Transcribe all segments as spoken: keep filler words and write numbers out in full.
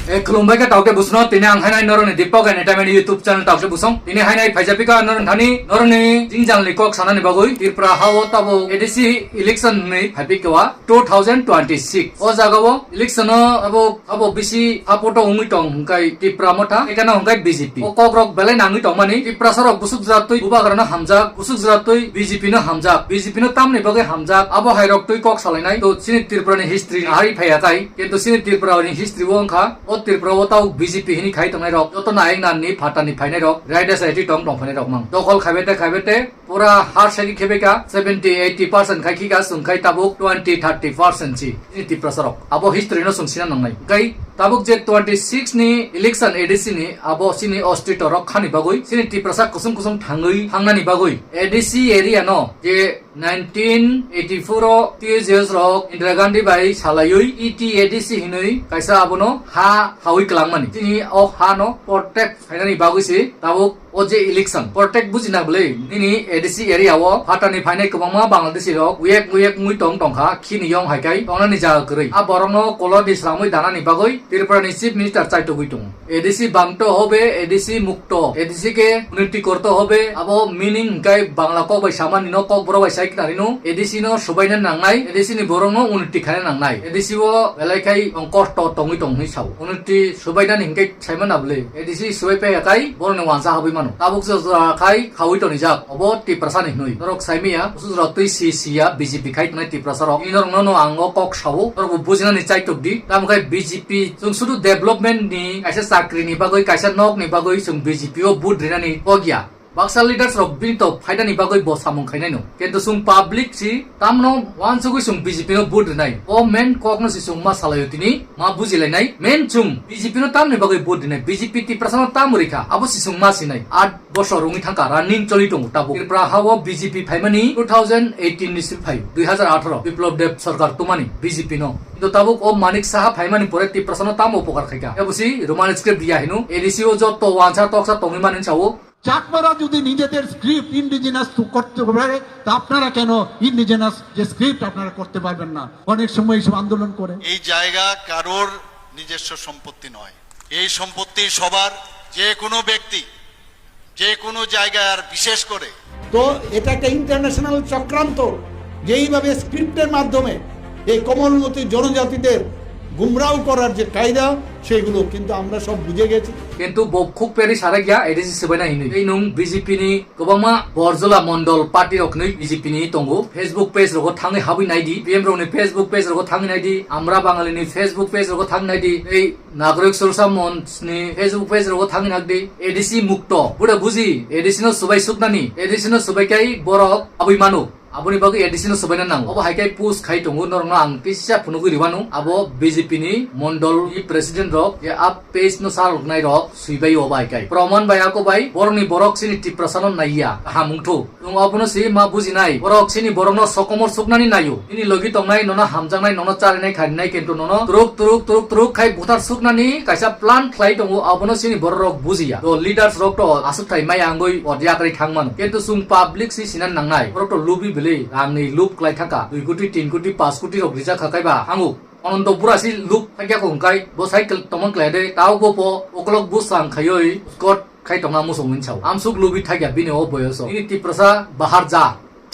E, khulumbai kha taukhe busno, tini ang hainai noroni Deepak Entertainment YouTube channel taukhe busong. Tini hainai phaijapika noroni thani, noroni jingjalni kok sanani bagwi, Tripura hao tabo A D C election ni phaipikwa two thousand twenty-six. O jagao election o abo, abo bisi support o wngwi tong hwnkhe Tipra Motha, ekano hwnkhe B J P. O kokrok belai nangwi tongmani, Tiprasa rok busuk jora twi bubagra no hamjak, busuk jora twi B J P no hamjak, B J P no tamni bagwi hamjak, abo hai rok twi kok salainai. To chini Tripura ni history nahari phaiya kai, kintu chini Tripura ni history o wngkha, o Tripura o tau B J P hini khai tongnai rok, joto no ayang nan ni phata ni phainai rok, raida saiti tong tong phainai rok mang. Dokol khaibe te khaibe te, pura har sagi khebe ka, seventy eighty percent khai khika, sung khai tabuk twenty thirty percent si, chini Tiprasa rok. Abo history no sung sina nangnai. Kai tabuk je twenty six ni election A D C ni, abo chini ostito rok khani bagwi, chini Tiprasa kusung kusung thangwi, thangnani bagwi, A D C area no je nineteen eighty four o T S S rok Indira Gandhi bai salaiwi E T A D C hinwi kaisa abono ha hawi kwlangmani. Chini o ha no protect khainani bagwi se tabuk o je election protect bujina bwle nini A D C area o phatani phainai kwbangma Bangladeshi rok uyek uyek wngwi tong tongkha, khini yong hai kai tongnani jaga kwrwi. A borokno kolodi slamwi danani bagwi Tripura ni Chief Minister chaitogwi tongo. A D C bangto hobe, A D C mukto, A D C ke uniti korto hobe, abo meaning hwnkhe Bangla kok bai samani no, kokborok bai sai khnarino, A D C no subaina nangnai, A D C ni borok no uniti khaina nangnai. A D C o belai khai tong kosto tongwi tong hwnwi sao. Uniti subainani hwnkhe saimana bwle, A D C subai paiya khai borokni wansa habwi mano. Tabuk se jora khai khawi tonijak, obo Tiprasa ni hwnwi. Norok saimiya, busu jora twi si siya, B J P khai tongnai Tiprasa rok. Ini norok no, no ang o kok sao, norok bo bujinani chaitok di. Tamo khai B J P chwng sudu development ni, kaisa chakri ni bagwi, kaisa nok ni bagwi chwng B J P o vote rinani kok ya. Baksa leaders rok bini to phaidani bagwi bo samung khainai no. Kintu chwng public si tamno wansugwi chwng B J P no vote rinai. O main kok no si chwng ma salaio tini, ma bujilainai. Main chwng B J P no tamni bagwi vote rinai. B J P Tiprasa no tam rikha. Abo si chwng ma sinai. At bosor wngwi thangkha, running choli tongo tabuk. Tripura hao B J P phaimani two thousand eighteen ni si phai, dui hazar atharo, Biplab Deb sarkar tumani B J P no. Kintu tabuk o Manik Saha phaimani pore Tiprasa no tamo upokar khaikha. Ebo si Roman script ya hino, A D C o jotto wansa toksa tongwi mani sao. চাকমারা যদি নিজেদের script indigenous করতে পারে, তা আপনারা কেন ইন্ডিজিনাস যে স্ক্রিপ্ট আপনারা করতে পারবেন না? অনেক সময় এইসব আন্দোলন করে। এই জায়গা কারোর নিজস্ব সম্পত্তি নয়, এই সম্পত্তি সবার। যে কোনো ব্যক্তি যে কোনো জায়গায়, আর বিশেষ করে তো এটা একটা ইন্টারন্যাশনাল চক্রান্ত, যেইভাবে স্ক্রিপ্টের মাধ্যমে এই কোমলমতি জনজাতিদের গুমরাও করার যে কায়দা, সেগুলো কিন্তু আমরা সব বুঝে গেছি। Kintu bo khuk peri sarak ya, A D C swbaina hinwi. Tei nwng B J P ni kwbangma Borjola Mondol party rok hinwi B J P ni tongo. Facebook page rogo thangwi habwi naidi. P M rokni Facebook page rogo thangwi naidi. Amra Bangali ni Facebook page rogo thangwi naidi. Tei Nagorik Sursa Monch ni Facebook page rogo thangwi nakdi. A D C mukto. Bude buji, A D C no swbai suknani. A D C no swbai kai borok abwi mano. Aboni bagwi A D C no swbaina nango. Obo hai khe post khai tongo, norokno ang kisa phunugwi rwmano. Abo B J P ni mondol ni president rok, je a page no sa rwknai rok, swibai obo hai khe. Proman bai ako bai, borokni borok chini Tiprasa no naiya, kaham wngthok. Nwng abono se ma bujinai, borok chini borokno sokomor suknani naio. Nini logi tongnai, nono hamjaknai, nono charinai, kharinai, kintu nono turuk, turuk, turuk, turuk khai buthar suknani kaisa plan khlai tongo, abono chini borok rok bujiya. To leaders rok to aswk thai maya wngwi odiak ri thangmano. Kintu chwng public si sinan nangnai. Borok to lubi bwlwi rangni lub khlai thangkha. Dui koti, tin koti, panch koti rok rijak kha kaiba hangu. Ananto bura si lub thakya ko hwnkhe bo cycle tongmang khlai de. Tao bo po ukolok bwsang khaioi Scott khai tongna muchung hwn sao. Amsuk lubi thakya bini o boyoso. Nini Tiprasa bahar ja.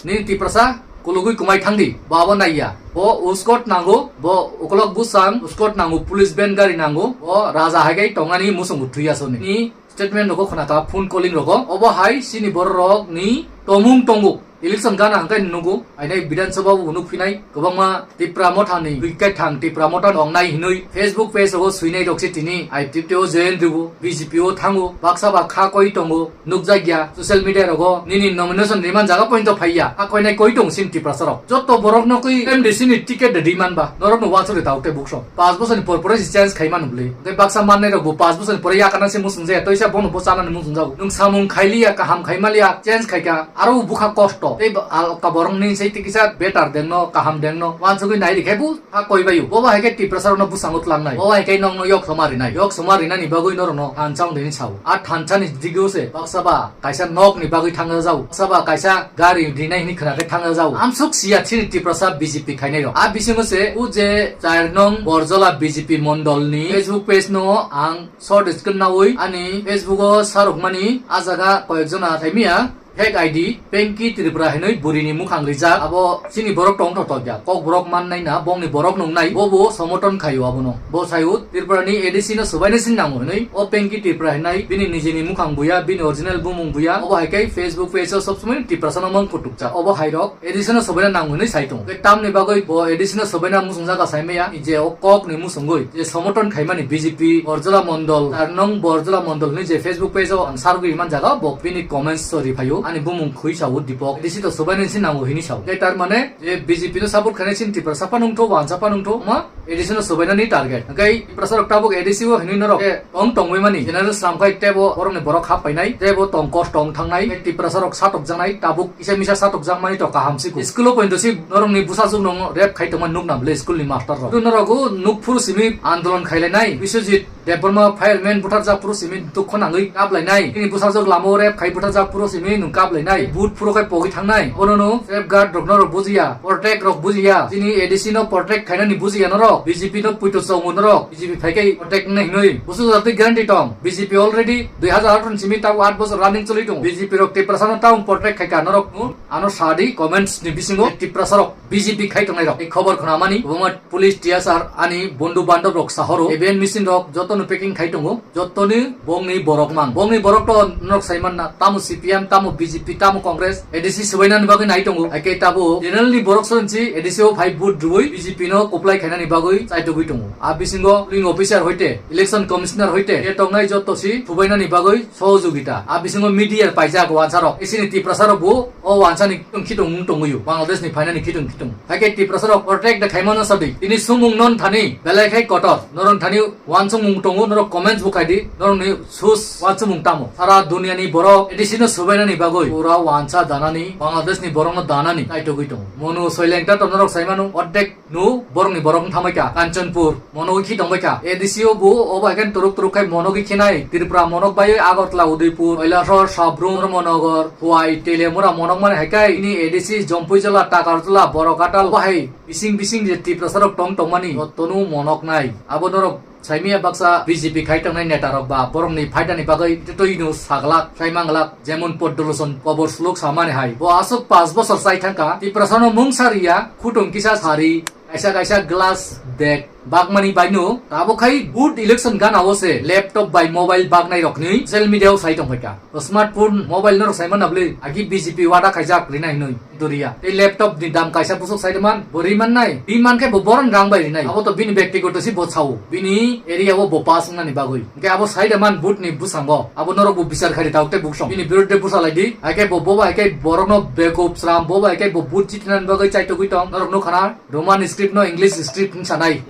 Nini Tiprasa kulugwi kumai thangdi. Bo abo naiya. Bo uskot nango, bo ukolok bwsang, uskot nango, police van gari nango. Bo raja hai kai tongani muchung bo thwiya soni. Ni statement rogo khwnaka, phone calling rogo. Obo hai chini borok rok ni tomung tongo. Election gana hwnkhe nugo, ainai Bidhan Sabha bo nuk phinai, kwbangma Tipra Motha ni, twi kaithang Tipra Motha ni tongnai hinwi Facebook page rogo swinai rok se tini, I T T o join rwo, B J P o thango, baksa ba kha koi tongo, nukjakya, social media rogo nini nomination riman jaga pointo phaiya, kha koinai koi tong sin Tiprasa rok. Jotto borok no koi M D C ni ticket de demand ba, norok no wansuk de tao te bukso. Panch bosor ni por pore si change khai manu bwle. Tei baksa mannai rok bo panch bosor ni pore yakana se muchung jaya, toisa bono bo chanani muchung jago. Nwng samung khailiya, kaham khaimaliya, change khaika, aro bukha kosto. Tei bo-, al-, ka borok ni sai tei kisa better dengno, kaham dengno, wansugwi nai rikhe bo ha koi baio. Bo ba hai khe Tiprasa rokno bwskango tlangnai. Bo ba hai khe nokno yok soma rinai. Yok soma rinani bagwi norokno thansa wng dini sao. A thansa ni digio se baksa ba kaisa nok ni bagwi thangna jao. Baksa ba kaisa gari rinai hini khna khe thangna jao. Amsuk siya chini Tiprasa B J P khainai rok. A bisingo se u je char nong Borjola B J P mondol ni Facebook page no ang short screen nawi ani Facebook o sarok mani a jaga koyek jona thaimiya. Fake I D, Penki Tripura hinwi bwrwini mukhang rijak, abo chini borok tong thok thok ya. Kok borok mannai na, bongni borok nungnai, bo bo somoton khaio abono. Bo saio, Tripura ni A D C no swbaina sin nango hinwi, o Penki Tripura hinai, bini nijini mukhang buya, bini original bumung buya, obo hai khe Facebook page o sob somoi Tiprasa no mung kutuk jak. Obo hai rok, A D C no swbaina nango hinwi sai tongo. Tei tamni bagwi bo A D C no swbaina muchung jaga sai maya, je o kok ni muchungwi, je somoton khaimani B J P, Borjola Mondol, ar nong Borjola Mondol hinwi je Facebook page o ang sargwi man jaga, bo bini comments o reply o, ani bumung khwi sao Dipok, A D C to swbaina sin nango hinwi sao. Tei tar mane, je B J P no support khainai sin Tiprasa pha nungtho, wansa pha nungtho, ma A D C no swbainani target. Hwnkhe Tiprasa rok tabuk A D C o hinwi norok, eh, tong tongwi mani. General slam khai tebo borokni borok hap painai, tebo tong kor tong thangnai, eh, Tiprasa rok satokjaknai, tabuk kisa misa satokjakmani to kaham siku. School o poito si norokni bwsajwk no rape khai tongma nukna bwle school ni master rok. Tu norok o nuk phuru simi andolon khailainai, Biswajit Debbarma fireman butharjak phuru simi dukho nangwi kaplainai. Nini bwsajwk lama o rape khai butharjak phuru simi nwng kaplainai. But phuru khai pogwi thangnai. Bono no safeguard rok norok bujiya, protect rok bujiya. Chini A D C no protect khainani bujiya norok. B J P no puito chongo norok. B J P phai khai protect wngnai hinwi. Busu jatwi guarantee tong. B J P already dui hazar atharo ni simi tabo aat bosor running choli tongo. B J P rok Tiprasa no tamo protect khaika norok no ano sadi comments ni bisingo Tiprasa rok B J P khai tongnai rok. Ei khobor khwnamani obo ma police T S R ani bondhu bandhab rok sahoro. A B N machine rok joto no packing khai tongo. Jottoni bongni borok mang. Bongni borok to norok sai manna. Tamo C P M, tamo B J P, tamo Congress. A D C swbainani bagwi nai tongo. Haikhe tabo general ni borok sonsi A D C o phai vote rwui B J P no kuplai khainani bagwi chaitogwi tongo. A bisingo polling officer hoite, election commissioner hoite, e tongnai jotto si swbainani bagwi sohojogita. A bisingo media paijak wansarok. Isini Tiprasarok bo o wansani khitung khitung wng tongwio. Bangladesh ni phainani khitung khitung. Haikhe Tiprasarok protect da khaimano sadi. Tini sumung non thani belai khai kotor. Noron thani Wansukmung tongo, norok comments bo khai di, norokni sus wansukmung tamo. Sara duniani borok A D C no swbainani bagwi pura wansa danani, Bangladesh ni borokno danani kaitogwi tongo. Mono soilengta to norok saimano, ordek no borokni borok wng thambai kha, Kanchanpur, mono wngwi khi tongbai kha. A D C o bo obo haikhe turuk turuk khai mono wngwi khinai, Tripura monok bai Agartala, Udaipur, Kailasor, Sabrum, Dharmanagar, Khowai, Telemura monok mani haikhe ini A D C Jompuijala, Takarjala, Borok Atal, obo hai bising bising je Tiprasarok tong tongmani, jotono monok nai. Abo norok Saimia baksa B J P khai tongnai neta rok ba borokni phaidani bagwi twino saglak, sai manglak, jemon Poddo Lochon kobor suluk samani hai. Bo aswk paanch bosor chai thangkha, Tiprasano mungsa riya, khutung kisa sari, kaisa kaisa glass bag bagmani baino, tabuk khai good election gana o se laptop bai mobile bagnai rokni social media o sai tongkha. Smartphone, mobile norok sai manna bwle, agi B J P wada khaijak rina hinwi. Doriya. Tei laptop ni dam kaisa bwswk sai man, bo ri man nai. Ri man khe bo boron rang bai rinai. Abo to bini bektigoto si bo sao. Bini area o bo pass wngnani bagwi. Hwnkhe abo sai da man vote ni bwskango. Abo norok bo bichar khai di tabuk tei buksong. Bini birudde bwsa lai di. Haikhe bo, bo bai khe borokno bekup sram, bo bai khe bo vote jitinani bagwi chaitogwi tong. Norok nukha na Roman script no English script wngsa nai.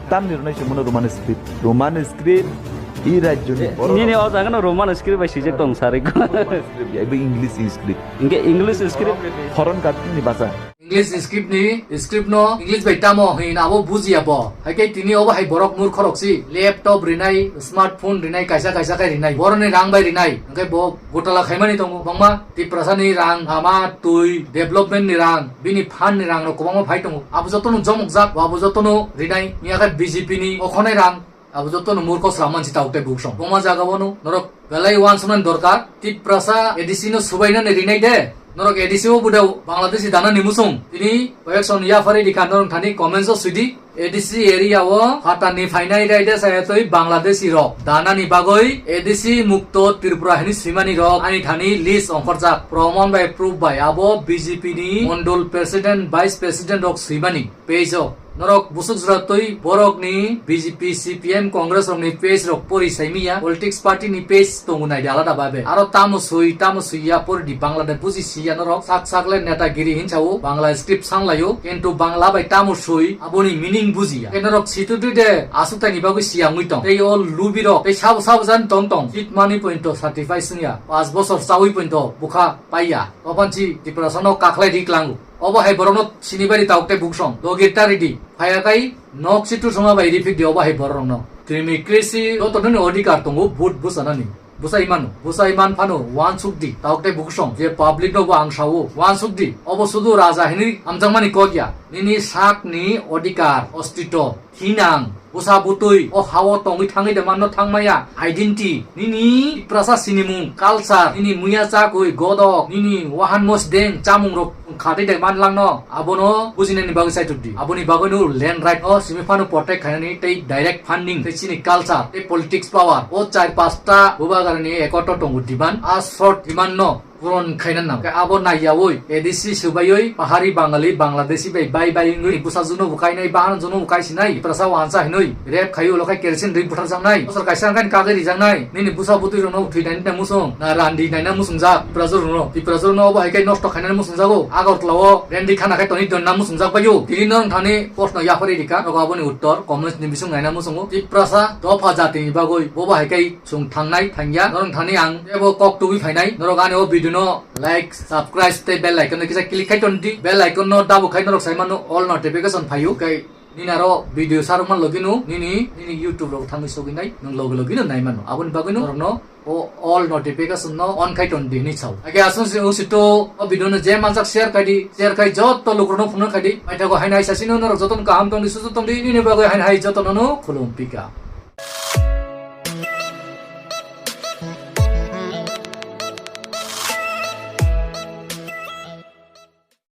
Tamni rwnai se mano Roman script. Roman script i rajyoni borok. Nini o jaga no Roman script bai swijak tong sari. Roman script ya, ibo English script. Hwnkhe English script. Horon katini basa. English script ni script no English bai tamo hin abo bujiya bo. Haikhe tini obo hai borok murkhorok si laptop rinai, smartphone rinai, kaisa kaisa khai rinai. Boroni rang bai rinai. Hwnkhe bo gotala khaimani tongo. Bangma Tiprasa ni rang, lama, twi, development ni rang, bini fund ni rang rok kwbangma phai tongo. Abo jotono jomokjak, abo jotono rinai. Miya khe B J P ni okhonai rang. Abo jotono murkho slam mansi tabuk tei buksong. Buma jaga bono norok belai uansuknani dorkar. Tiprasa A D C no subainani rinai de. Norok A D C o budao Bangladeshi danani musung. Tini koyek son yaphari rikha norok thani comments o swidi. A D C area o hatani phainai raida sayatwi Bangladeshi rok danani bagwi A D C mukto Tripura hini swimani rok ani thani list ongkhorjak. Proman bai proof bai abo B J P ni mondol president, vice president rok swimani. Page o Norok busuk jora twi borok ni B J P, C P M, Congress rok ni page rok pori saimiya, politics party ni page tongo naidi alada babe. Aro tamo sui, tamo suiya pori di Bangla de buji siya norok. Sak sak le netagiri hinsa o, Bangla script sanlayo, kintu Bangla bai tamo sui, aboni meaning bujiya. Tei norok situ twi de asuk tani bagwi siya ngui tong. Tei o lubi rok, tei sabo sabo jan tong tong. Seat mani pointo certify sungya, pas bosor chawi pointo bukha paiya. Opanchi Tiprasa no kaklai di klangu. Obo hai borokno sini bari tauk tei buksong. Logir tari di. Phaya kai nok si tu suma bai rifik di obo hai borokno. Krimi krisi joto nini odhikar tongo vote busanani. Busai mano. Busai man phano wansuk di. Tauk tei buksong. Je public no bo ang sao. Wansuk di. Obo sudu raja hini amjangmani kok ya. Nini sak ni odhikar, ostito, thinang, busa butui, o hao tongwi thangwi de manno thangmaya, identity, nini Tiprasa sinimung, culture, nini muya chakwi, godok, nini wahan mosdeng, chamung rok khatwi de manlangno, abono bujinani bagwi saitok di. Aboni bagwi no land right no simi phano protect khainani tei direct funding, tei chini culture, tei politics power, o char pasta bubagarni ekoto tongo demand, a short demand no puron khaina nang. Khe abo naiyaui A D C swbaiwi pahari Bangali, Bangladeshi bai bai bai wngwi bwsajwkno bo kainai, bahanjwkno bo kaisinai, Tiprasa wansa hinwi rape khaiwi ulo khai kerosene rwi butharjaknai. Bosor kaisa wngkhani kagwi rijaknai. Nini bwsa bwtwi rokno thwi naina musung, na randi naina musungjak. Tiprasa rokno, Tiprasa rokno obo hai khe nosto khainani musungjago. Agartala o rendi khana khai toni donna musungjak baio. Tini norok thani post no yapharwi rika. Nogo aboni uttor comments ni bising naina musungo. Tiprasa dopha jatini bagwi bobo hai khe Chwng thangnai thangya, norok thani ang teibo kok tubui phainai. Norok ani o video no like, subscribe tei bell icon no kisa click khai ton di. Bell icon no dabu khai norok sai mano all notification phaio. Kai nini aro video sarok man logino nini, nini YouTube rok thangwi sogwi nai, nwng logi logi no nai mano. Aboni bagwi no norok no o all notification no on khai ton di hinwi sao. Age aswk se o sito o video no je manjak share khai di, share khai joto lukurok no phunuk khai di. Paithago hainai sasino norok jotono kaham tong di, sujuk tong di, nini bagwi hainai jotono no khulum pika.